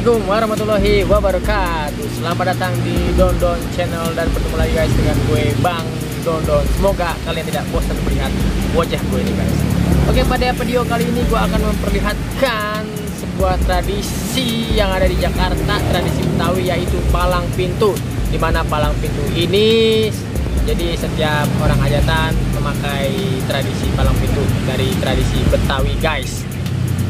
Assalamualaikum warahmatullahi wabarakatuh. Selamat datang di Dondon Channel dan bertemu lagi guys dengan gue Bang Dondon. Semoga kalian tidak bosan melihat wajah gue ini guys. Oke, pada video kali ini gue akan memperlihatkan sebuah tradisi yang ada di Jakarta, tradisi Betawi, yaitu palang pintu. Dimana palang pintu ini jadi setiap orang hajatan memakai tradisi palang pintu dari tradisi Betawi guys.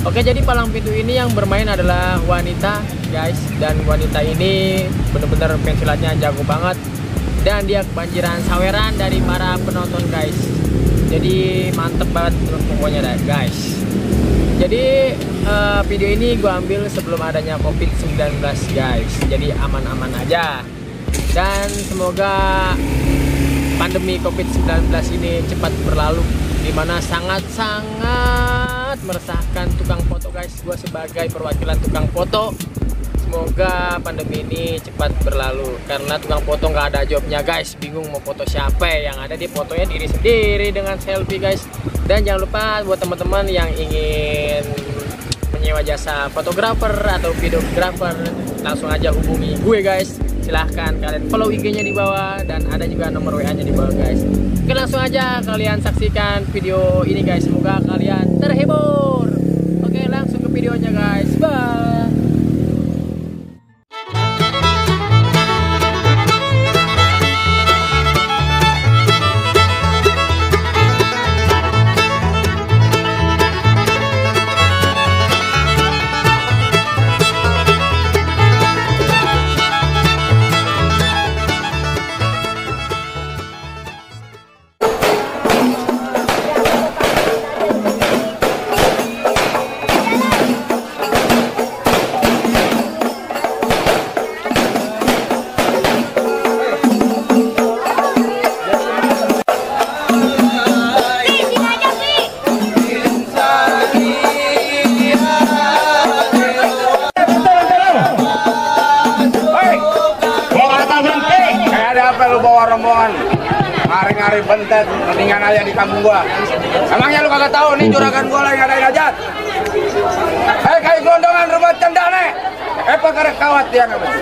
Oke, jadi palang pintu ini yang bermain adalah wanita guys, dan wanita ini bener-bener pensilatnya jago banget dan dia kebanjiran saweran dari para penonton guys. Jadi mantep banget pokoknya dah guys. Jadi video ini gue ambil sebelum adanya COVID-19 guys, jadi aman-aman aja dan semoga pandemi COVID-19 ini cepat berlalu, dimana sangat-sangat meresahkan tukang foto guys. Gue sebagai perwakilan tukang foto, semoga pandemi ini cepat berlalu, karena tukang foto nggak ada jobnya guys, bingung mau foto siapa, yang ada di fotonya diri sendiri dengan selfie guys. Dan jangan lupa buat teman-teman yang ingin menyewa jasa fotografer atau videografer, langsung aja hubungi gue guys. Silahkan kalian follow IG-nya di bawah dan ada juga nomor WA-nya di bawah guys. Oke, langsung aja kalian saksikan video ini guys. Semoga kalian terhibur. Oke, langsung ke videonya guys. Bye. Rombongan ngari-ngari bentet, mendingan aja di kampung gua. Emangnya lu kagak tahu nih juragan gua lagi ngadain hajat? Kayak gelondongan rumah cendane. Pakai kawat dia namanya.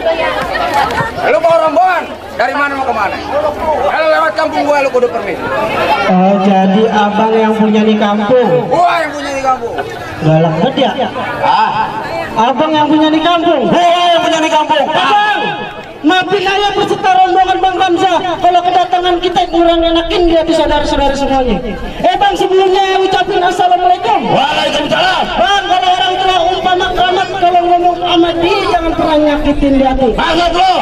Lu bawa rombongan dari mana mau kemana? Kalau lewat kampung gua lu kudu permisi. Oh, jadi abang yang punya di kampung? Gua yang punya di kampung. Galak banget ya? Abang yang punya di kampung? Gua yang punya di kampung. Abang! Maafin aja peserta rombongan Bang Hamzah kalau kedatangan kita kurang enakin di hati saudara-saudara semuanya. Bang, sebelumnya ucapin assalamualaikum. Waalaikumsalam. Bang, kalau orang tua umpama keramat, kalau ngomong sama dia jangan pernah nyakitin di hati. Maksud lo?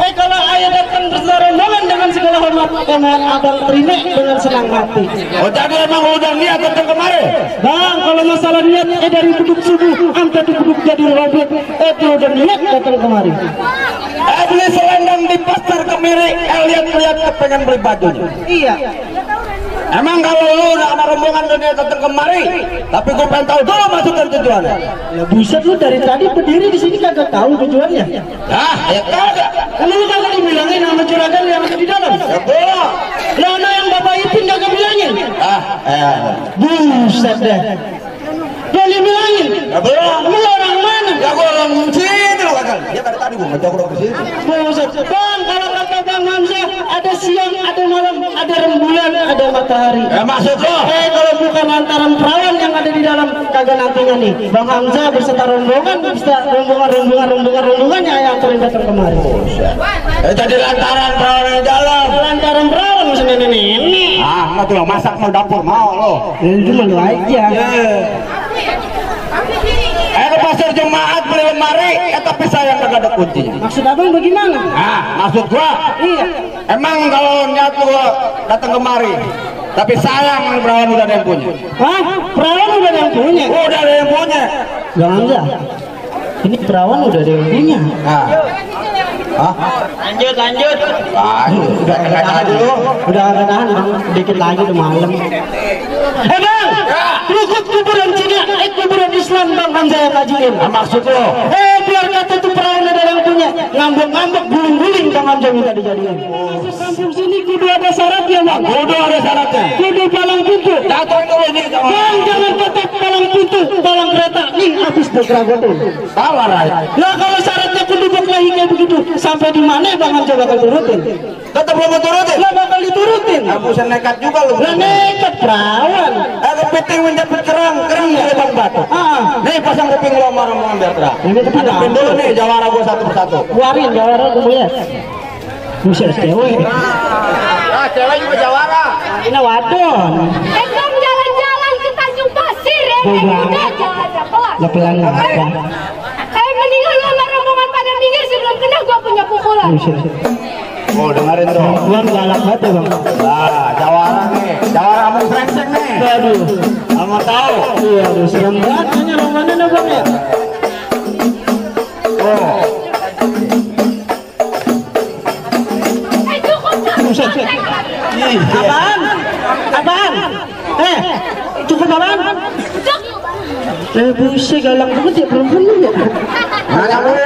Kalau ayah datang beserta rombongan dengan segala hormat, karena abang terima dengan senang hati. Oh, jadi emang udah niat datang kemari? Bang, kalau masalah niat dari duduk subuh sampai duduk jadi robot, itu udah niat datang kemari. Beli selendang di pasar Kemiri, lihat-lihat kepengen beli bajunya. Iya. Emang kalau lu udah ada rombongan dan dia datang kemari, tapi gue pengen tahu dulu masuk dan tujuannya. Ya buset, lu dari tadi berdiri di sini kagak tahu tujuannya. Ya kagak. Lu kagak dibilangin sama juragan yang ada di dalam? Ya bohong. Lana yang Bapak Ipin kagak bilangin? Buset deh. Gak dibilangin? Ya bohong. Lu orang mana? Ya gue orang sini lo kagak. Ya tadi gue ngejauh ke sini. Buset. Bang, kalau kata Bang Hamzah, ada siang, ada malam, ada rembulan, ada matahari. Ya maksud lo? Kalau bukan lantaran perawan yang ada di dalam, kagak nantinya nih Bang Hamzah beserta rombongan, bisa rombongannya yang anterin datang kemari. Jadi lantaran perawan di dalam. Lantaran perawan maksudnya nenek. Mau tuh masak mau dapur mau lo. Cuma lu aja. Pasar jemaat beli lemari, tapi sayang kagak ada kuncinya. Maksud abang bagaimana? Maksud gua? Iya. Emang kalau niat lu datang kemari, tapi sayang perawan udah ada yang punya. Perawan udah ada yang punya? Udah ada yang punya. Bang Hamzah, ini perawan udah ada yang punya. Hah? Lanjut. Udah tahan dulu. Udah tahan bang, dikit lagi udah malam. Bang, berikut kuburan Cina, kuburan Islam bang Hamzah yang ngajiin. Maksud lo? Biar kata itu perawan ada yang punya, ngambek-ngambek, guling-guling bang Hamzah minta dijadiin. Kampung sini kudu ada syaratnya bang. Kudu ada syaratnya. Kudu palang pintu. Datang dulu nih. Bang jangan ketok palang pintu, palang kereta. Nih habis berkeragotin. Salah Rai. Nah kalau syaratnya kudu berkelahi kayak begitu, sampai di mana bang Hamzah bakal turutin? Tetap belum turutin. Lah bakal diturutin. Aku nekat juga lu. Lah nekat perawan. Kepiting menjepit kerang dari bang batu. Nih pasang kuping lo marah-marah biar terang. Ini tapi Hadapin dulu nih jawara gua satu persatu. Keluarin jawara gue lihat. Buset cewek. Cewek juga jawara. Ini wadon. Bang jalan-jalan ke Tanjung Pasir ya. Udah jalan pelan. Lah pelan lah. Mendingan lu sama rombongan pada minggir sebelum kena gua punya pukulan. Oh dengerin dong. Tuan galak banget ya bang. Nah jawara nih. Jawara kamu serengseng nih. Aduh. Kamu tahu. Iya aduh serem banget. Tanya bang mana nih bang ya? Oh. Cukup Buset. Apaan? Apaan? Cukup apaan? Buset galak banget ya perempuan ya. Nanya dulu.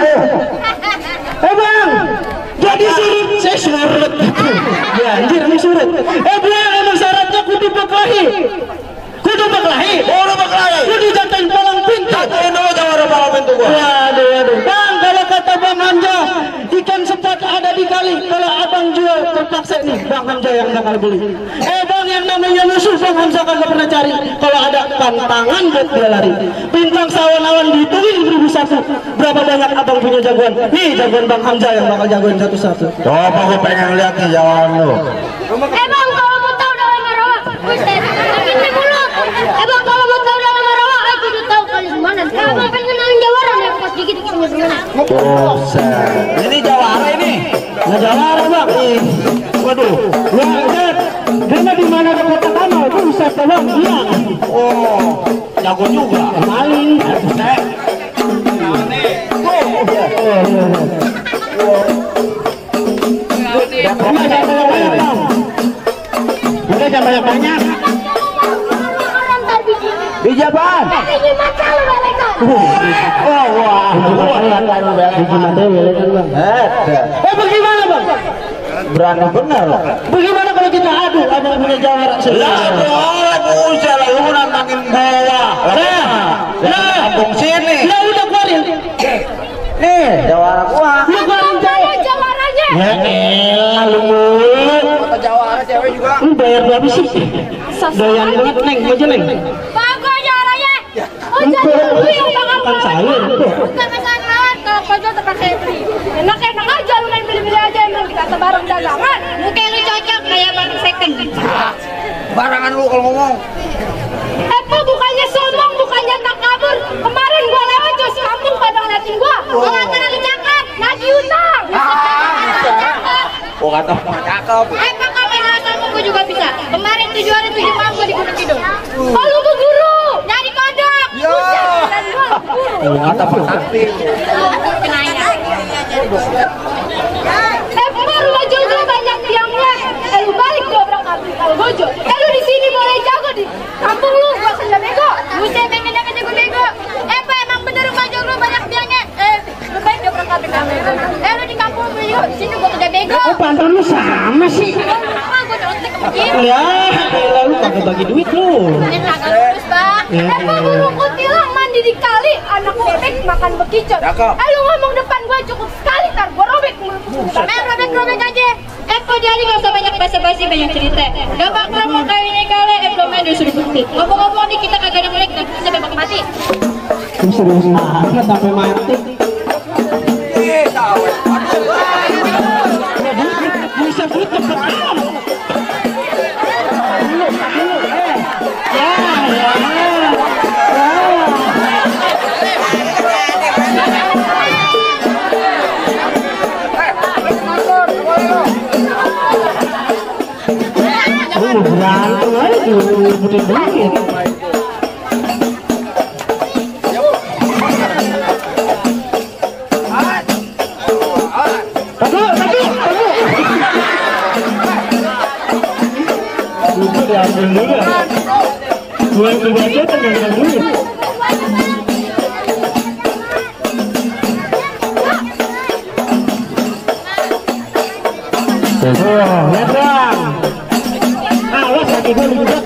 Bang, jadi surut, saya surut. Ya anjir ini surut. Bang, emang syaratnya kudu berkelahi. Kudu berkelahi. Udah berkelahi. Kudu jatuhin palang pintu. Jatuhin dulu jawara palang pintu gua. Waduh. Bang, kalau kata Bang Hamzah, ikan sepat ada di kali. Kalau abang jual terpaksa nih, Bang Hamzah yang bakal beli. Bang, yang namanya musuh Bang Hamzah kagak pernah cari. Kalau ada pantangan buat dia lari. Bintang sawan-awan dihitungin 1001. Berapa banyak abang punya jagoan? Nih jagoan Bang Hamzah yang bakal jagoan satu-satu. Coba gua pengen lihat nih jawaban lu. Bang kalau mau tahu dalam rawa, buset. Ini mulut. Bang kalau mau tahu dalam rawa, aku udah tahu kali gimana. Kalau pengen kenalin jawara nih, pas dikit-dikit punya gimana. Buset. Ini jawara ini. Nah jawara bang. Waduh. Lihat. Karena di mana ada kota kamal itu bisa tolong hilang. Oh, jago juga. Maling. Udah jangan banyak-banyak. Biji apaan? Ini mata lu belekan. Oh, wah. Biji mata belekan bang. Bagaimana bang? Berani bener. Bagaimana kalau kita adu abang punya jawara? Lah, boleh buset lah lu nantangin gua. Lah, kampung sini. Lah udah keluarin. Nih, jawara gua. Lu keluarin Mana jawaranya? Ya elah lu mulu. Kota jawara cewek juga. Lu bayar berapa sih? Doyan banget neng, aja neng. Bagus jawaranya. Oh Itu jangan lu yang bakal kan saya itu. bukan masalah kalau kau jual tempat Henry. Enak-enak aja lu main beli-beli aja emang dikata barang dagangan. Mungkin lu cocok kayak barang second. Barangan lu kalau ngomong. Bukannya sombong, bukannya tak kabur. Kemarin gua lewat jos kampung pada ngeliatin gua. Kalau kata lu cakep, nagih utang. Oh kata cakep. Kalau main kampung gua juga bisa. Kemarin tujuan 7 malam gua di Gunung Kidul. Oh lu tuh guru, nyari kodok. Dan gua guru. Kata Pak Sakti. Kenanya. Rumah jojo banyak tiangnya. Lu balik dobrak kaki kalau gojo. Lu di sini boleh jago di kampung lu gua kerja bego. Buset pengen dapat jago bego. Pak emang bener rumah jojo banyak tiangnya. Lu baik dobrak kaki kamu. Lu di kampung lu juga di sini gua kerja bego. Pantun lu sama sih. Gua nyontek begini. Ya, lalu kagak bagi duit lu. Kagak lulus, Bang. Guru kutilang mandi di kali, anak bebek makan bekicot. Lu ngomong depan gua cukup sekali, tar gua robek mulut. Robek aja. Kok dia nggak usah banyak basa-basi, banyak cerita. Gak bakal mau kawinnya kali, belum ada sudah bukti. Ngomong-ngomong nih kita kagak ada mulai, kita sampai mati. Serius banget sampai mati. Bisa tutup betul. Berantem aja ngerebutin duit. Itu diambil dulu. Gue baca tengah dulu. Lebrang. Awas lagi gue juga.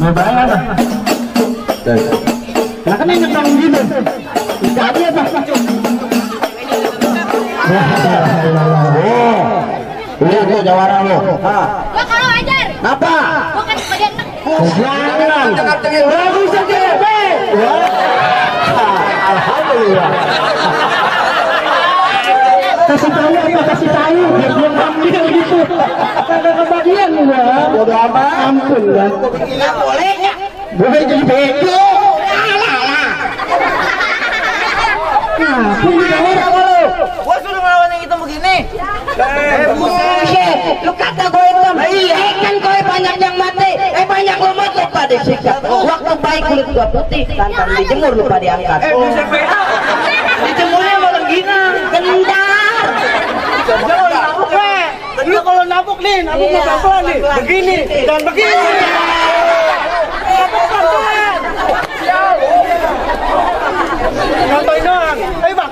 Berbahaya lah. Nah kan ini ngetang gitu. Tadi apa? Lihat tuh jawara lo. Gua kalau ajar. Apa? Gua kan bagian Jangan. Bagus saja. Alhamdulillah. Kasih tahu apa kasih tahu biar dia ngambil gitu. Kagak kebagian gua. Bodoh amat. Ampun lah. Nggak boleh ya. Boleh jadi bego. Nah, pun jawara lo. Gua suruh melawan yang hitam begini. Buset, lu kata gue hitam. Iya, kan gue banyak yang mati. Banyak lu mati lupa disikat. Waktu baik kulit gua putih, tanpa dijemur lupa diangkat. Buset beda. Dijemurnya malah gina. Kendar. Jangan nabuk, lu kalau nabuk nih, nabuknya pelan-pelan nih. Begini dan begini. Nonton doang. Ayo bang.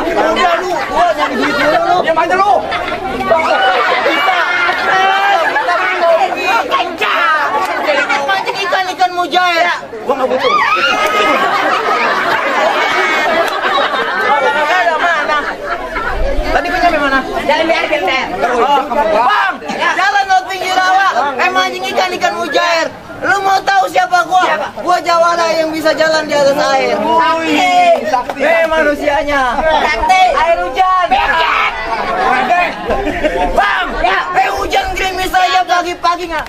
Udah lu, gua nyari duit dulu lu. Diam aja lu. Jadi mancing ikan mujair. Gua nggak butuh. Mana? Tadi punya mana? Jalan biar genter. Bang, jalan lewat pinggir rawa. Mancing ikan mujair. Lu mau tahu siapa gua? Gua jawara yang bisa jalan di atas air. Sakti. Manusianya. Sakti. Air hujan. Bang, hujan gerimis aja pagi-pagi nggak?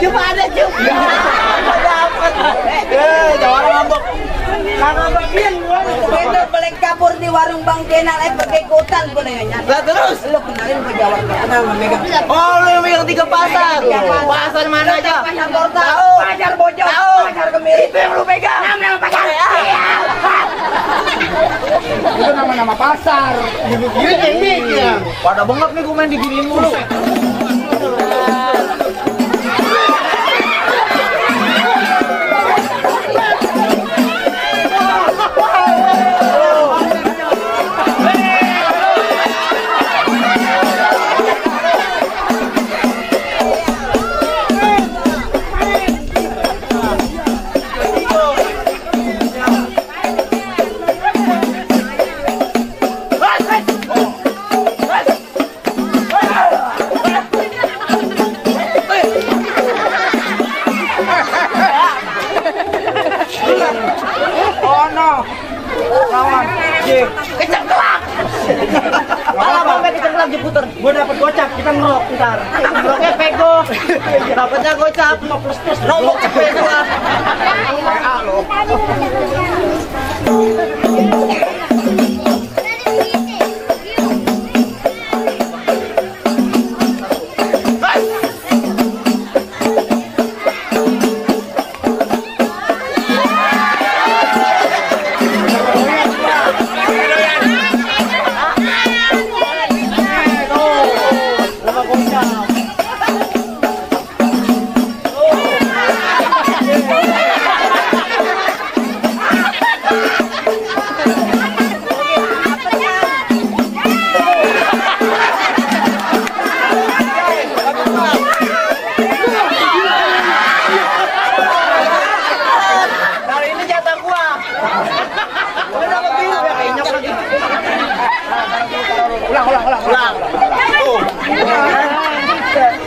Coba ada cup. Dapat. Jawara ngambek. Ngambekin gua. Bener balik kapur di warung Bang Kenal pakai ikutan gua nanya. Lah terus lu kenalin ke Jawara. Kenal memegang. Oh, lu yang megang 3 pasar. Pasar mana aja? Pasar Borta. Pasar Bojong. Pasar Kemiri. Itu yang lu pegang. Nama pasar. Itu nama-nama pasar. Ini. Pada bengap nih gua main diginiin mulu. Puter, gue dapet gocap, kita ngerok ntar. Ngeroknya pego, dapetnya gocap, nombok cepet gua. Ulang.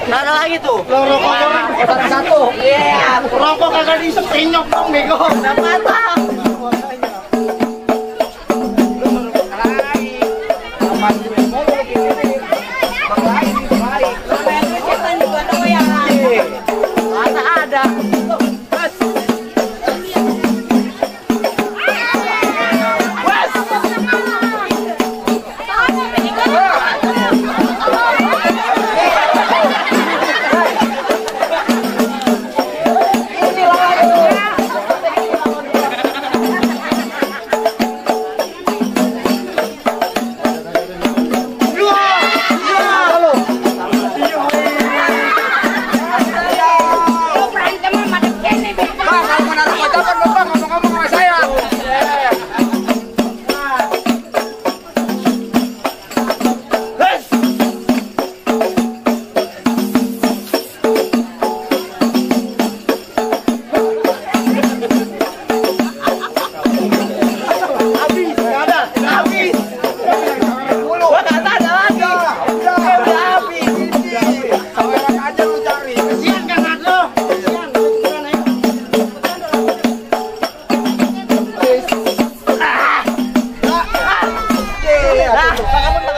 Mana lagi tuh? Rokok satu. Iya. Rokok kagak diisep penyok dong bego. Udah patah.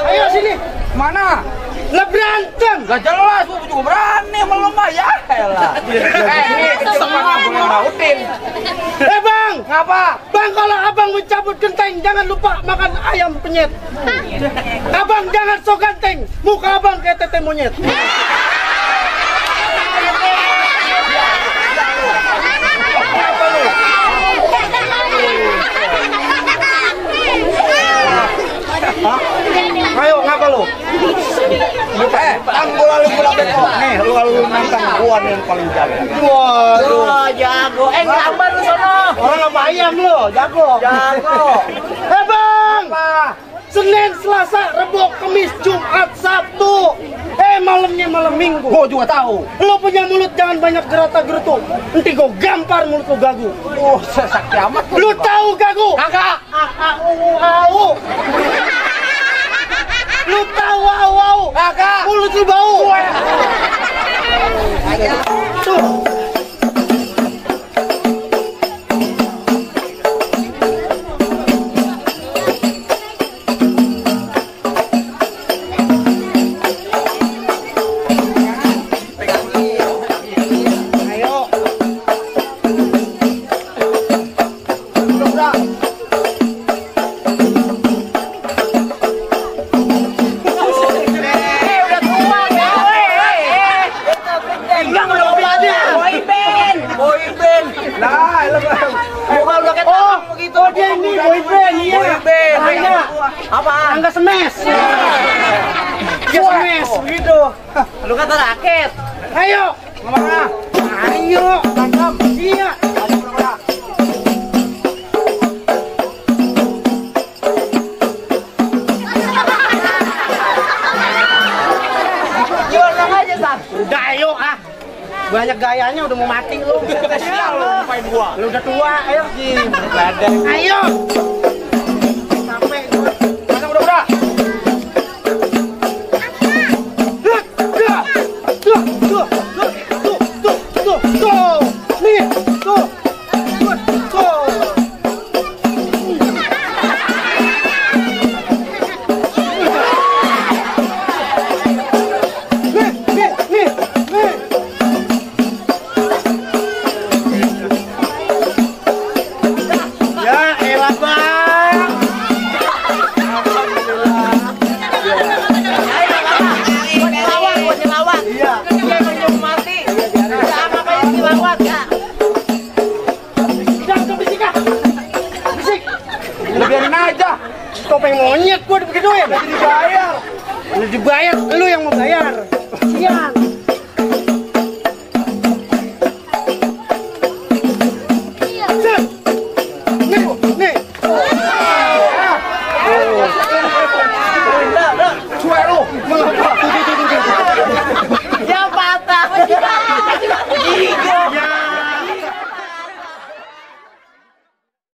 Ayo sini. Mana? Lah berantem. Lah jelas, gua juga berani melemah ya. Elah. Ini kecil mana boleh rautin. Bang. Ngapa? Bang, kalau abang mencabut genteng, jangan lupa makan ayam penyet. Abang jangan sok ganteng, muka abang kayak tete monyet. Ayo, ngapa lu? Kan gua lalu beko. Nih, lu lalu nantang gua nih yang paling jago. Waduh, jago. Gambar lu sono. orang apa ayam lu, jago. Jago. Bang! Senin, Selasa, Rebo, Kamis, Jumat, Sabtu. Malamnya malam Minggu. Gua juga tahu. Lu punya mulut jangan banyak gerata-gerutu. Nanti gua gampar mulut lu gagu. Sakti amat. Lu tahu gagu? Kagak. Au. Lu tahu au. Kagak. Mulut lu bau. Tuh. Angga smash. Dia smash begitu. Lu kata raket. Ayo. Kemana? Ayo. Tangkap. Iya. Jual aja, San. Udah ayo ah. Banyak gayanya udah mau mati lu. Spesial lu ngapain gua? Lu udah tua, ayo. Ayo. Sampai Mana udah. Tuh. Nih, tuh. Nih. Ya elah bang. Gua nyelawat. Iya. Dia mau mati. Sama kayak nyelawat ya. Jangan bisik. Lu biarin aja. Topeng monyet gua digituin. Udah dibayar. Lu dibayar, lu yang mau bayar. Sian.